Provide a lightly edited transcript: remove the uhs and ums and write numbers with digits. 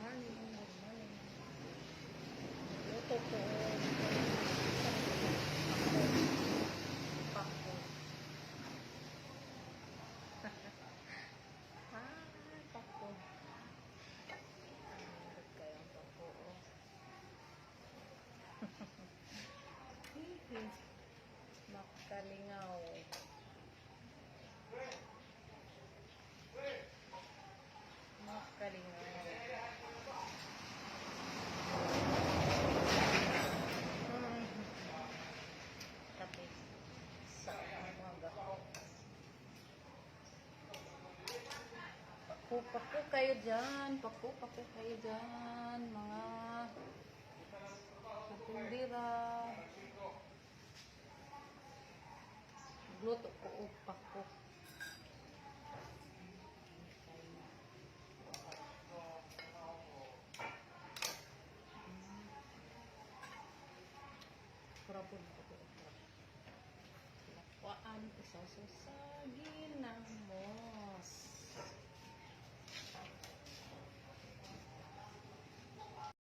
Morning, good morning. Luto ko og pako. Ah, pako. Ang kayong pako, oh. Hihi. Makalingaw. Makalingaw. Kape sa umaga. Pako-pako kayo dyan. Pako-pako kayo dyan. Mga katindira. Luto ko og pako. Kurapon ko to. Lakwaan, isaw sa ginamos.